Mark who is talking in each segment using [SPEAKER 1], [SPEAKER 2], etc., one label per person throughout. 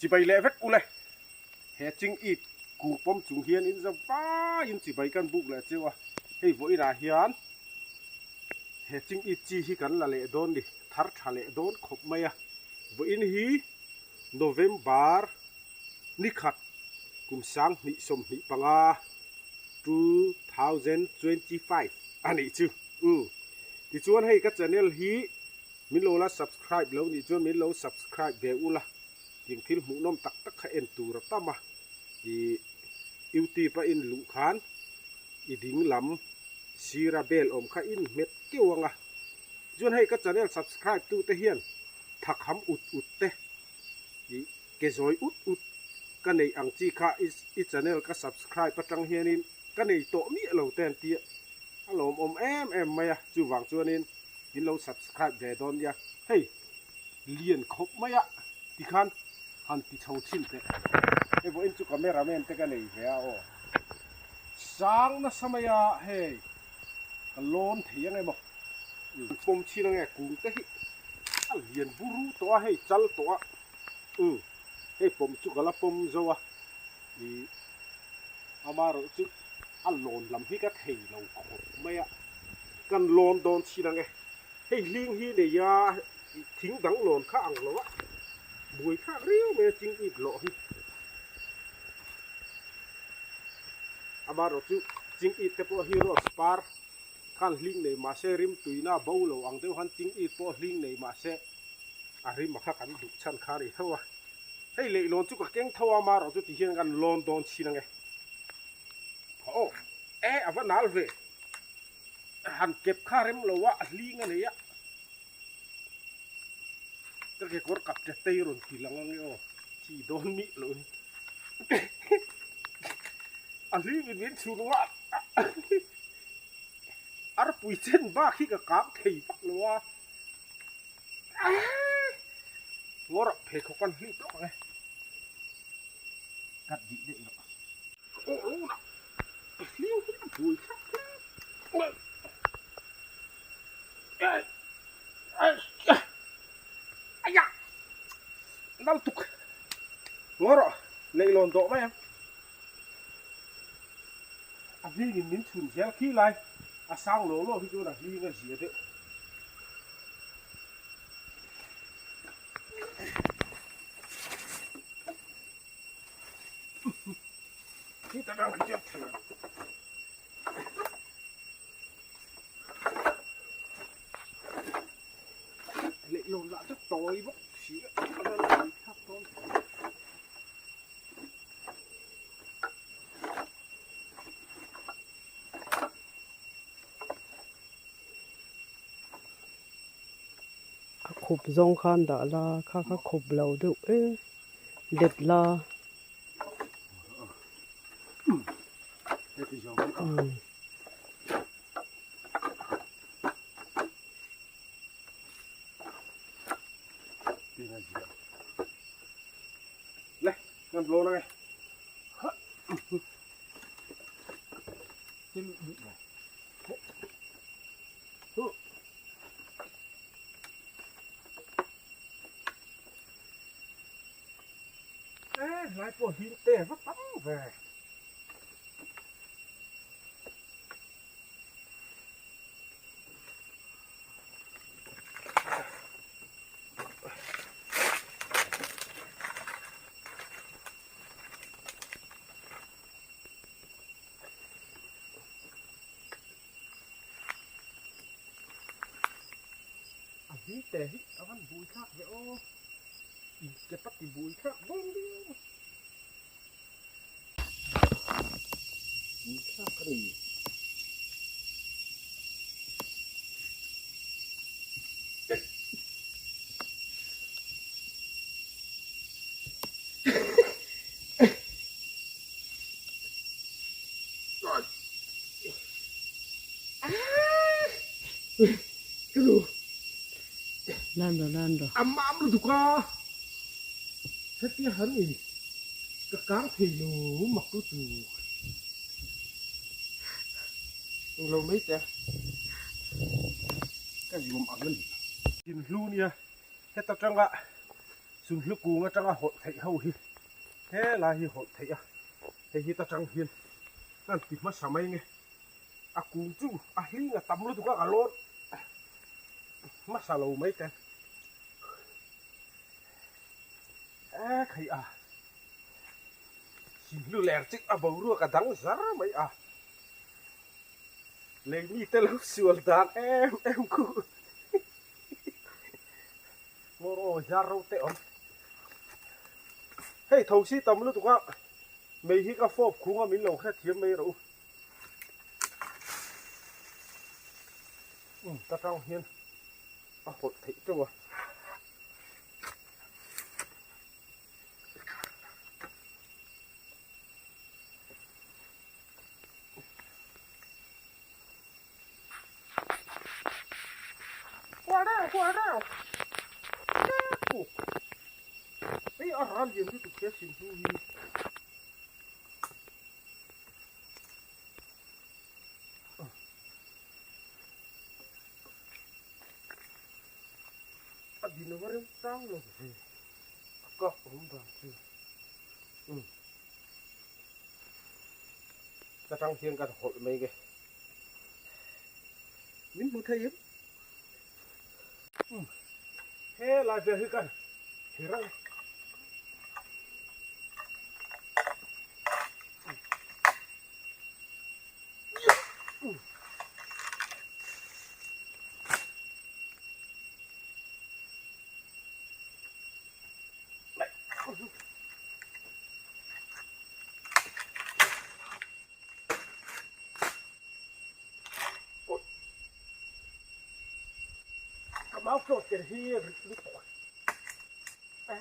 [SPEAKER 1] Chibai leh vek ule. He ching it kung pawm chung hian in za vaiin chibai kan buk leh cheu a. Hei vawiinah hian he ching it chi hi kan la leh dawn ni, thar tha leh dawn khawp mai a. Vawiin hi November nikhat kum 2025, 2025 a nih chu. Umm. Tichuan hei ka channel hi Min lo la subscribe lo nih chuan min lo subscribe ve ula, tiang thil hmuhnawm tak tak kha en tur a tam a, i youtube a in luh khan i ding lam sira bell awm kha in hmet keuh ang a, tichuan hei ka channel subscribe tu te hian thakham ut ut te i ke zawi ut ut ka neih ang chi kha i channel ka subscribe atang hianin ka nei tawh miah lo te an tia a lawmawm em em mai a, chuvang chuanin. In lo subscribe ve dawn nia. Hei lian khawp mai a tikhan han ti chho thin teh. Hei vawiin chu camera man te ka nei ve a aw. Sang nasa mai a hei ka lawn thei ang emaw. Umm pawm chhin ange kung te hi a lian buru tawh a hei chal tawh a. Umm hei pawm chu ka la pawm zo a ih amaherawh chu a lawn lam hi ka thei lo khawp mai a, kan lawn dawn chin ang e, hei hling hi nei a thing dang lawn kha ang lo a, buai thlak riau mai a ching it lawh hi, amaherawh chu ching it te pawh hi rose par khan hling nei mahse rim tuina bo lo ang deuh han ching it pawh hling nei mahse a rim a kha kan duh chhan kha a ni tho a. Hei leihlawn chu ka keng tho a, marawh chu ti hian kan lawn dawn chin ange. Aw, e a va nal ve. Han kep kha rem lo a, a hling a nei a. Ka kekawr kap che tei rawn ti lang ange aw, chi dawn mih lo hi. A hling in min chhun a, arpui chen bak hi ka kang thei vak lo a. Ngawrah pheikhawk kan hlih tawk ang e. Kat dih daih loh. Aw luna. Ka hliau hi a buai thlak hle. Aya! Nal tuk. Ngawrah leihlawn dawh mai ang. A hlingin min chhun zel khi lai. A sang lo lo hi chuan a hling a zia deuh. Leihlawn lah chu tawi bawk si a thlak dawn.
[SPEAKER 2] A khup zawng khan dah la kha kha khup lo deuh e let la.
[SPEAKER 1] Lai pawh hlim te va tam ve. A hlim te hi a van bui thlak ve aw, in ke tak ti bui thlak dawn viau. Bui thlak a ni.
[SPEAKER 2] Lan rawh lan rawh.
[SPEAKER 1] A mam lutuk a, hetia han in ka kang thei lo mak lutuk. Englo mai te ka zuam ang a ni. Inhlu nia heta tanga. Sunhlu kung atanga hawlh theih ho hi helai hi hawlh theih a, hei hi ta tang hian kan ti hmasa mai nge. A kung chu a hling a tam lutuk a ka lawn hmasa lo mai ten. E khai a, Sunhlu ler chu a boruak a dang zar mai a, lei mite lo sual dan em em khu. Ngawr aw zar ro te awm. Hei tho si tam lutuk a, mei hi ka fawp khung a min lo hrethiam mai rawh u. Um ta tang hian a hawlh theih teuh a. Hei a ral lian lutuk hle sin hnu hi. A din va rem tang lo ve a kak awm dan chu. Um. Ta tang hian kan hawlh mai nge. Min hmu thei em? He lai vel hi kan her ang. Ka mau tlawt ker hi rit lutuk a.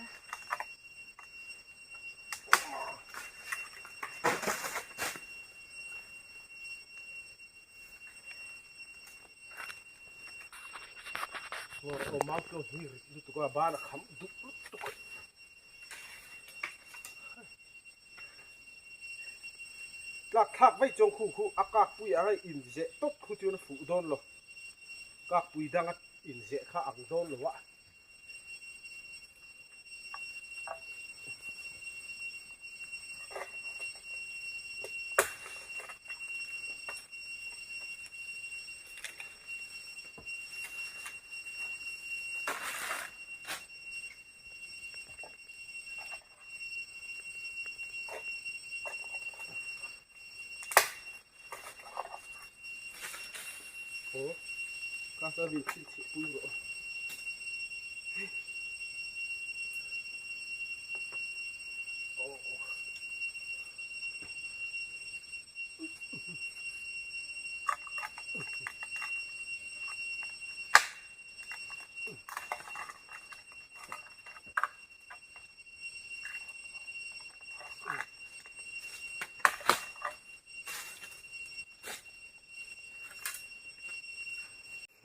[SPEAKER 1] Ka mau tlawt hi rit lutuk a, ban a kham duh lutuk. Tlak thlak vei chuan khu khu a kak pui ang a in zeh tawp khu chuan a fuh dawn lo. Kak pui dang a in zeh kha ang dawn lo a.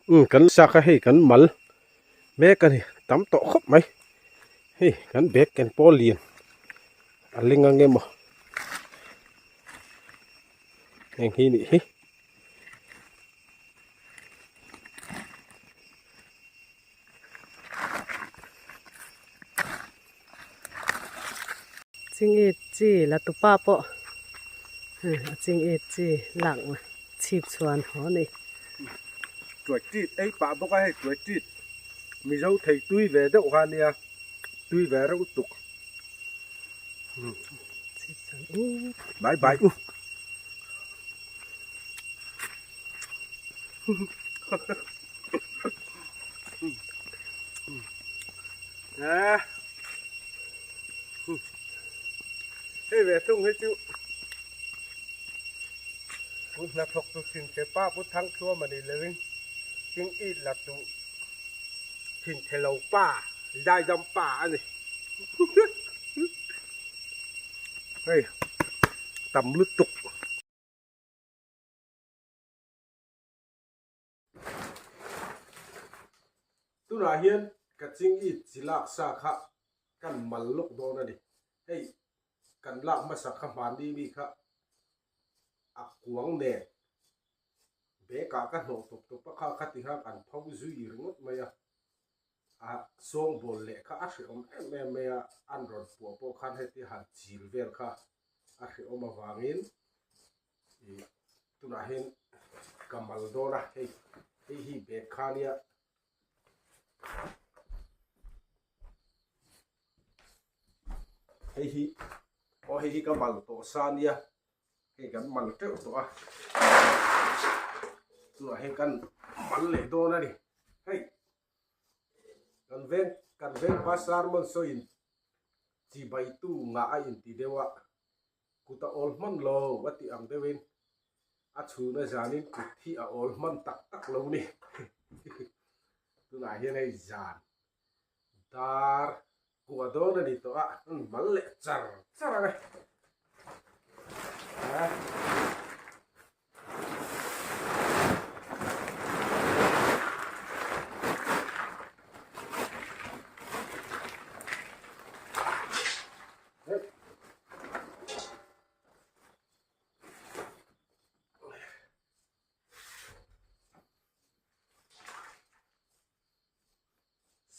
[SPEAKER 1] Umm kan sak a hei kan mal mek a ni tam tawh khawp mai hei kan bag ken pawh lian a leng ang emaw heng hi nih hi.
[SPEAKER 2] Chingit chi la tupa pawh a chingit chi lak chhip chhuan haw a ni.
[SPEAKER 1] Tuai tit ei pah bawk a hei tuai tit Mizo thei tui ve deuh kha ania tui ve reuh tuk.
[SPEAKER 2] Chhip chhuan u.
[SPEAKER 1] Bye bye u. Hei ve thung hi chu pu hnathawk tu thin che pa pu Thangthuam a ni lovin King it la tu thin the lo pa zaidam pa a ni. Hei tam lutuk. Tunah hian ka ching it chi lak sa kha kan mal lawk dawn a ni. Hei kan lak hmasa kha hmanni mi kha a kuang nen bag ah ka hnawh tawp tawp a kha kha ti khan an pho zui ringawt mai a. A sawngbawl leh kha a hrehawm em em mai a, an rawn puah pawh khan heti han chil vel kha a hrehawm avangin ih tunah hian ka mal dawn a, hei hei hi bag kha nia. Hei hi aw hei hi ka mal tawh sa nia hei kan mal teuh tawh a tunah hian kan mal leh dawn a ni hei kan veng kan veng pa sermon sawiin chibai tu ngah a inti deuh a kut a awl hman lo a tih ang deuhin a chhuna zanin kut hi a awl hman tak tak lo ni tunah hian hei zan dar kua dawn a ni tawh a mal leh char char ang e.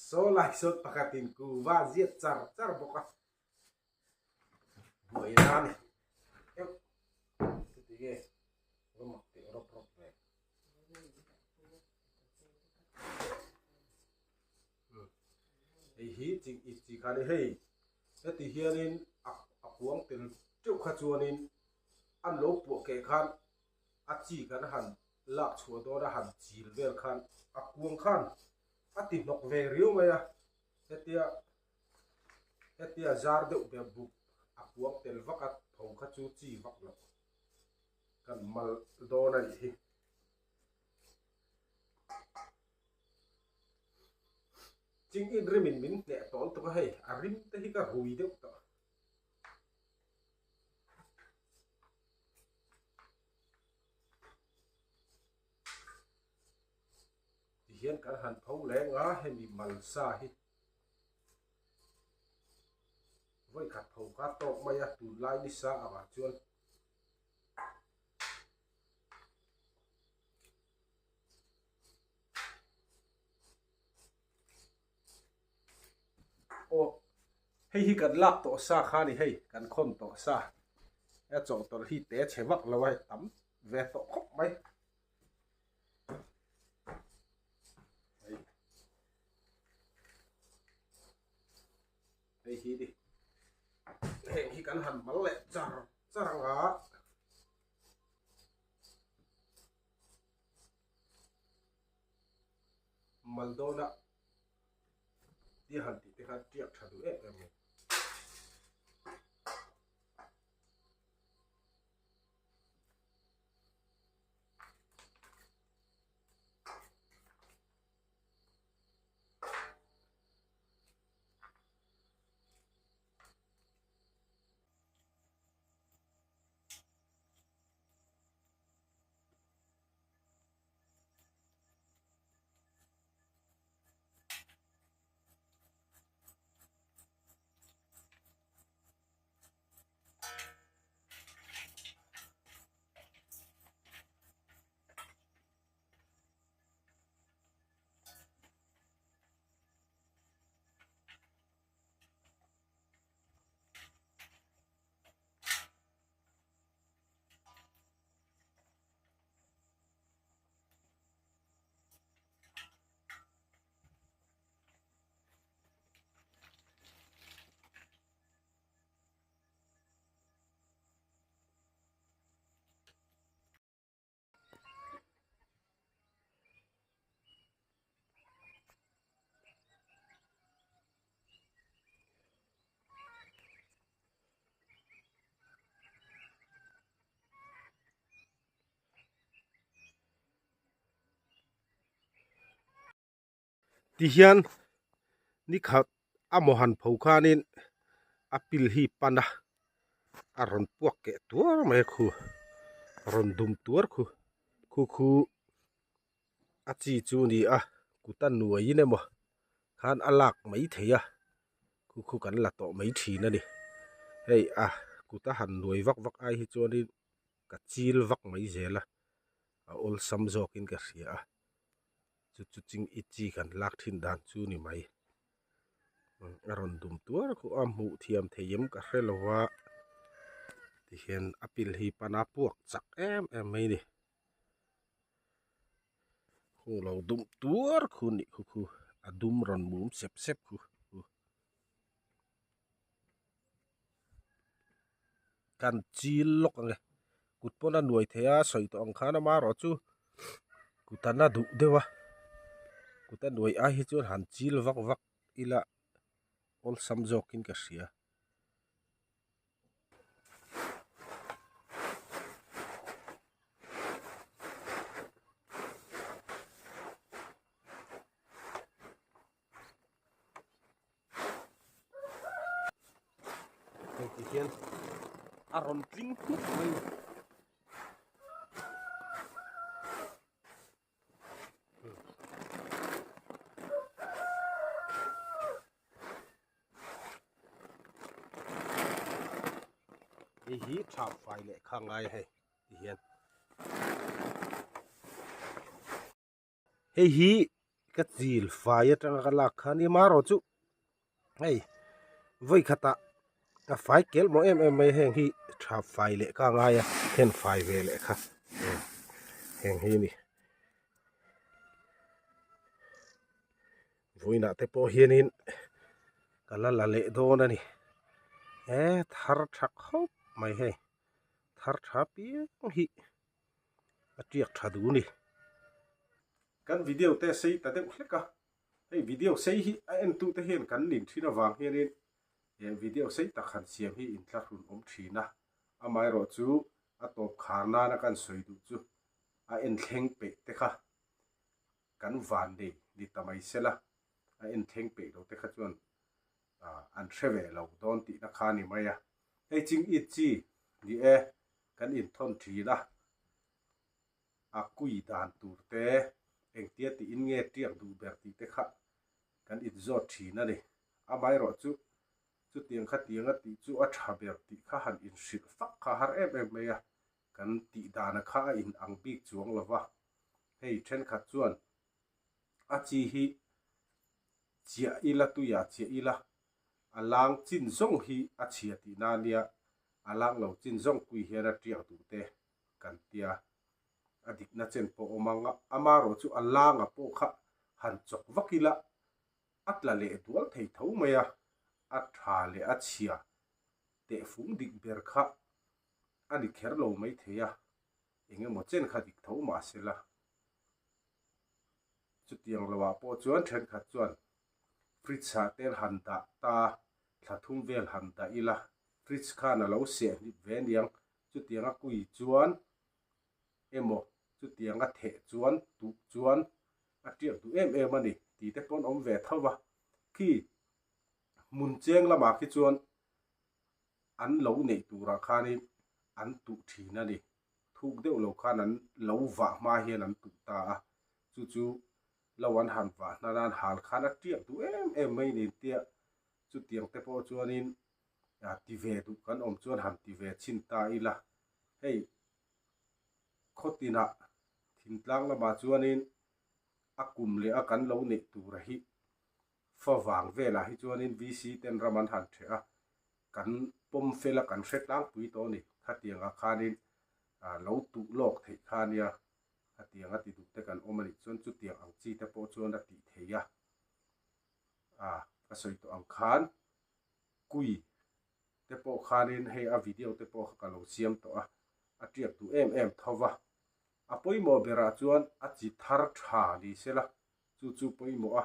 [SPEAKER 1] Saw lai sawn pakhatin kuva ziat char char bawk a, buai na ni deuh chuti nge va mak teh rawp rawp ve. Hei hi chi chi kha ni hei heti hianin a kuang tel teuh kha chuanin an lo puah keh khan a chi kan han lak chhuah dawn a han chil vel khan a kuang khan a ti hnawk ve riau mai a hetia hetia zar deuh ber buk a kuang tel vak a tho kha chu chi vak loh kan mal dawn a nih hi. Ching in rimin min hneh tawl tuk a hei a rim te hi ka rui deuh tawh. Tihian kan han pho leng a hemi malsa hi vawi khat pho kha tawk mai a tunlai nisa angah chuan Aw hei hi kan lak tawh sa kha a ni hei kan khawn tawh sa a chawhtawlh hi te chhe vak lo a hei tam ve tawh khawp mai hei hei hi ni heng hi kan han mal leh char char ang a. Maldona tia han tih te kha tiak tha duh em em mai. Tihian nikhat a maw han pho khanin a pil hi pan a a rawn puak keh tuar mai a khu rawn dum tuar khu khu khu a chi chu a ni a kut a nuaiin emaw khan a lak mai thei a khu khu kan la tawh mai thin a ni hei a kut a han nuai vak vak ai hi chuanin ka chil vak mai zel a a awlsam zawkin ka hria a chu chu ching i chi kan lak thin dan chu ni mai. A rawn dum tuar khu a hmuh thiam thei em ka hre lo a tihian a pil hi pana puak chak em em mai a ni hung lo dum tuar khu nih khu khu a dum rawn mum sep sep khu. Kan chil lawk ang e kut pawn a nuai thei a sawi tawh ang khan amaherawh chu kut a na duh deuh a kut a nuai ai hi chuan han chil vak vak ila awlsam zawkin ka hria. Hei ti hian a rawn tling hmuk mai a ni. Hei hi tha fai leh kha ngai a hei ti hian. Hei hi ka chil fai atanga ka lak kha nia marawh chu hei vawi khatah ka fai kel maw em em mai heng hi tha fai leh ka ngai a then fai ve leh kha heng hi a ni vawiinah te pawh hianin ka la la leh dawn a ni he thar tha khawp mai hei thar tha piang hi. a tiak tha duh ni. Kan video te sei ta deuh hlek a, hei video sei hi a entu te hian kan nin thin avang hianin he video sei tak han siam hi inthlahrun awm thin a, amaherawh chu a tawp khar nana kan sawi duh chu a enthleng peih te kha kan van nei ni ta mai sela, a enthleng peih lo te kha chuan an hre ve lo dawn tihna kha a ni mai a. Hei ching it chi ni e, kan inthawn thin a, a kui dan tur te, engtia tiin nge tiak duh ber tih te kha kan inzawt thin a ni. Amaherawh chu chutiang kha tianga tih chu a tha ber tih kha han inhrilh fak kha a har em em mai a, kan tih dana kha a inang bik chuang lo va. Hei thenkhat chuan a chi hi chiah ila tuiah chiah ila a lang chin zawng hi a chhia tihna a nia, a lang lo chin zawng pui hian a tiak duh te kan tia, a dikna chen pawh awm ang a, amaherawh chu a langa pawh kha han chawk vak ila a tla leh dual thei tho mai a, a tha leh a chhia tehfung dik ber kha a ni kher lo mai thei a, eng emaw chen kha dik tho mahsela. Chutiang loah pawh chuan thenkhat chuan fridge ah te han dah ta, thla thum vel han dah ila, fridge khan a lo seh hnip ve aniang, chutianga kui chuan emaw chutianga theh chuan tuh chuan a tiak duh em em a ni tih te pawn awm ve tho va. Khi hmun cheng lamah khi chuan an lo neih turah khanin an tuh thin a ni. Thuk deuh lo khan an lo vah hma hian an tuh ta a, chu chu lo an han vah hna nan hal khan a tiak duh em em mai nen tia chutiang te pawh chuanin ti ve duh kan awm chuan han ti ve chhin ta ila hei khawtinah thingtlang lamah chuanin a kum leh a kan lo neih tura hi favang velah hi chuanin VC ten ram an han ṭheh a, kan pawm fel a kan hre tlangpui tawh a ni. Khatiangah khanin lo tuh lawk theih kha a nia, khatiang a ti duh te kan awm a nih chuan chutiang ang chi te pawh chuan a tih theih a. Ka sawi tawh ang khan kui te pawh khanin hei a video te pawh kha ka lo siam tawh a, a tiak duh em em tho va. A pawimawh berah chuan a chi thar tha ni sela chu chu pawimawh a,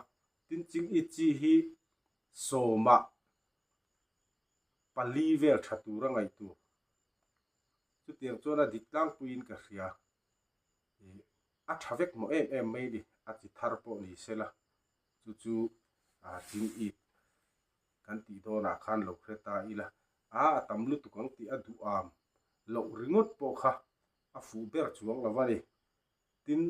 [SPEAKER 1] tin ching i chi hi sawmah pali vel tha tur a ngaih tur. Chutiang chuan a dik tlangpuiin ka hria. Ih a tha vek maw em em mai ni, a chi thar pawh ni sela chu chu ching it kan tih dawnah khan lo hre ta ila, a a tam lutuk ang tih a duham loh ringawt pawh kha a fuh ber chuang lo a ni. Tin,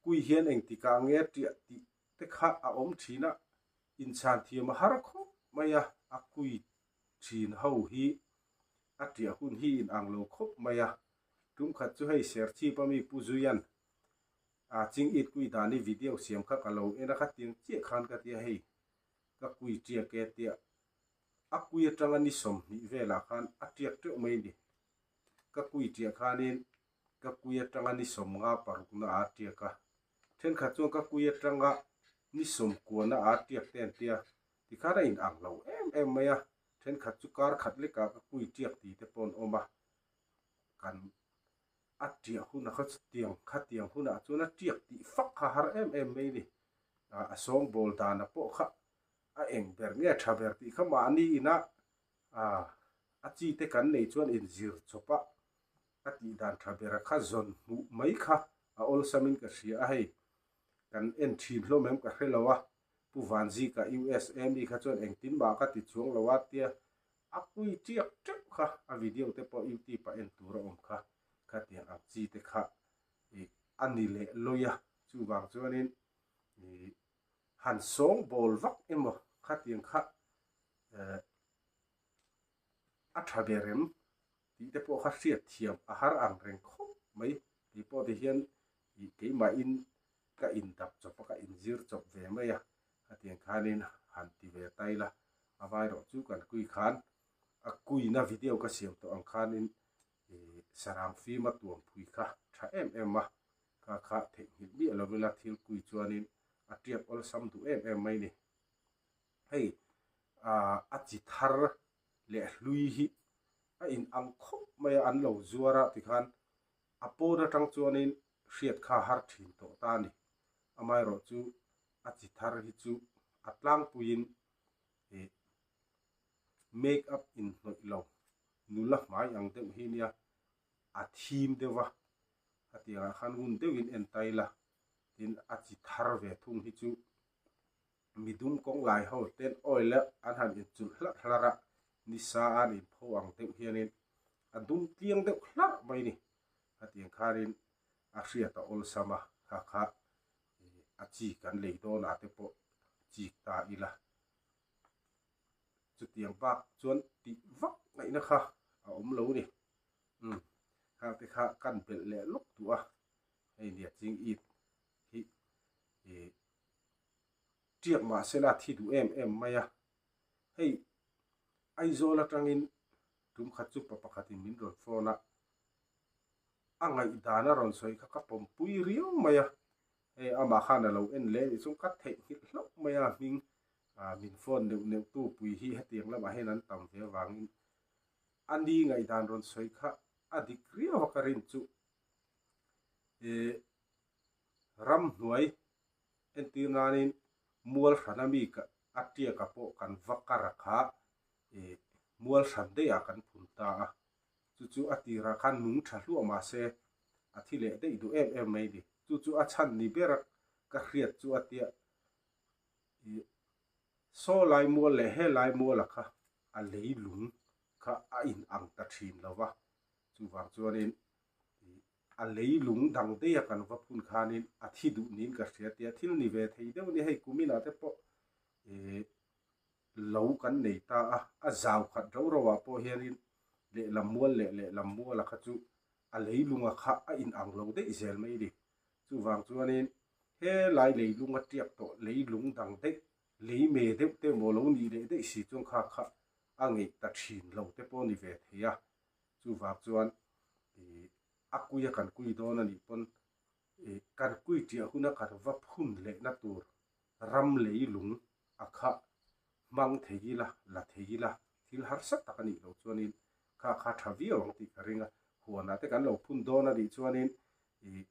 [SPEAKER 1] kui hian engtikah nge tiah tih te kha a awm thin a, inchhan thiam a har khawp mai a, a kui thin ho hi a tiah hun hi inang lo khawp mai a. Tumkhat chu hei Serchhip a mi Pu Zuian a ching it kui dan i video siam kha ka lo en a, khatiang chiah khan ka tia hei. Ka kui tiak e tia a kui atanga ni 20 velah khan a tiak teuh mai a ni. Ka kui tiah khanin ka kui atanga ni 56 na a tiak a, thenkhat chuan ka kui atanga ni 90 na a tiak te an tia tikhan a inang lo em em mai a, thenkhat chu kar khat lekah ka kui tiak tih te pawh an awm a, kan a tiah hunah kha chutiang khatiang hunah chuan a tiak tih fak kha har em em mai a ni. A sawngbawl dana pawh kha a eng ber nge tha ber tih kha mahni ina a chi te kan nei chuan inzir chawp a, a tih dan tha bera kha zawn hmuh mai kha a awlsamin ka hria a hei. Kan en thin hlawm em ka hre lo a, Pu Vanzika USA mi kha chuan engtin mah ka ti chuang lo a tia a pui tiak teuh kha a video te pawh youtube ah en tur a awm kha khatiang ang chi te kha ih a ni leh lawi a chuvang chuanin ih han sawng bawl vak emaw khatiang kha eh a tha ber em tih te pawh kha hriat thiam a har ang reng khawp mai kei pawh ti hian ih keimahin ka indap chawp a ka inzir chawp ve mai a khatiang khanin han ti ve ta ila a vai rawh chu kan kui khan a kuina video ka siam tawh ang khanin ih sarang fim a tuam phui kha tha em em a kha kha theihnghilh miah lo ila thil kui chuanin a tiak awlsam duh em em mai ni hei ah a chi thar leh hlui hi a in ang khawp mai a an lo zuar a tikhan a pawn atang chuanin hriat kha har thin tawh ta a ni. Amaherawh chu a chi thar hi chu a tlangpuiin ih make up inhnawih lo nula hmai ang deuh hi nia a thim deuh va hetiangah khan ngun deuhin en ta ila tin a chi thar ve thung hi chu Midum kawng lai ho ten oil a an han inchulh hlarh hlarh a, nisa a an inpho ang deuh hianin a dum tliang deuh hlarh mai ni. Hetiang khanin a hriat a awlsam a, kha kha a chi kan lei dawnah te pawh chik ta ila. Chutiang bak chuan tih vak ngaihna kha a awm lo ni. Umm, khang te kha kan belh leh lawk duh a, hei nia ching it hi ih Tiak mahsela a thi duh em em mai a, hei Aizawl atangin tum khat chu pa pakhatin min rawn phone a, a ngaihdan a rawn sawi kha ka pawmpui riau mai a, hei amah khan a lo en leh anih chuan ka theihnghilh hlauh mai a hming min phone neuh neuh tu pui hi hetiang lamah hian an tam ve avangin a ni ngaihdan rawn sawi kha a dik riau a ka rin chu ih ramhnuai Entir nanin mual hrana mi a tiaka pawh kan va kar a kha ih mual hran daihah kan phun ta a, chu chu a tirah khan nung tha hluah mah se a thi leh daih duh em em mai ni. Chu chu a chhan ni ber a ka hriat chu a tia ih saw lai mual leh he lai muala kha a leilung kha a inang ta thin lo va, chuvang chuanin ih A leilung dang daih a kan va phun khanin a thi duh niin ka hria tia thil ni ve thei deuh a ni. Hei kuminah te pawh ih lo kan nei ta a, a zau khat rau rau ah pawh hianin lehlam mual leh lehlam muala kha chu a leilunga kha a inang lo daih zel mai a ni. Chuvang chuanin helai leilunga tiak tawh leilung dang daih lei me deuh te emaw lo nih leh daih si chuan kha kha a ngeih ta thin lo te pawh a ni ve thei a. Chuvang chuan ih a kui a kan kui dawn a nih pawn ih kan kui tiah huna kan va phun lehna tur ram leilung a kha hmang thei ila, la thei ila thil harsa tak a nih loh chuanin kha kha tha viau ang tih ka ring a. Huanah te kan lo phun dawn a nih chuanin ih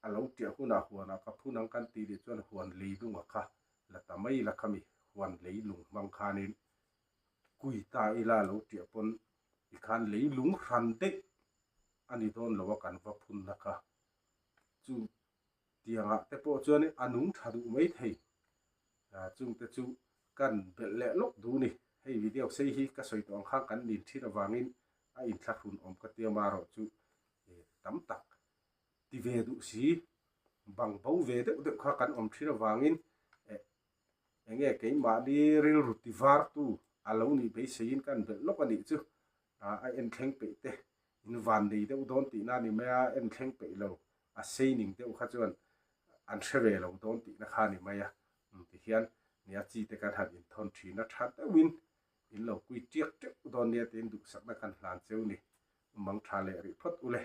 [SPEAKER 1] a lo tiah hunah huanah ka phun ang kan tih nih chuan huan leilung a kha la ta mai ila khami huan leilung hmang khanin Kui ta ila lo tiah pawn tikhan leilung hran daih a ni dawn lo a kan va phun na kha. Chu tiangah te pawh chuan a nung tha duh mai thei. Chungte chu kan belh leh lawk duh ni. Hei video sei hi ka sawi tawh ang khan kan nin thin avangin a inthlahrun awm ka tia marawh chu tam tak ti ve duh si bang bo ve deuh deuh kha kan awm thin avangin Enge keimahni rilru ti vartu a lo nih beiseiin kan belh lawk a nih chu a en thleng peih te in van nei deuh dawn tihna a ni mai a, en thleng peih lo a sei ning deuh kha chuan an hre ve lo dawn tihna kha a ni mai a, tihian. Nia chi te kan han inthawn thin a tha deuhin in lo kui tiak teuh dawn nia tiin duhsakna kan hlan cheu ni. Mang tha leh rih phawt ule.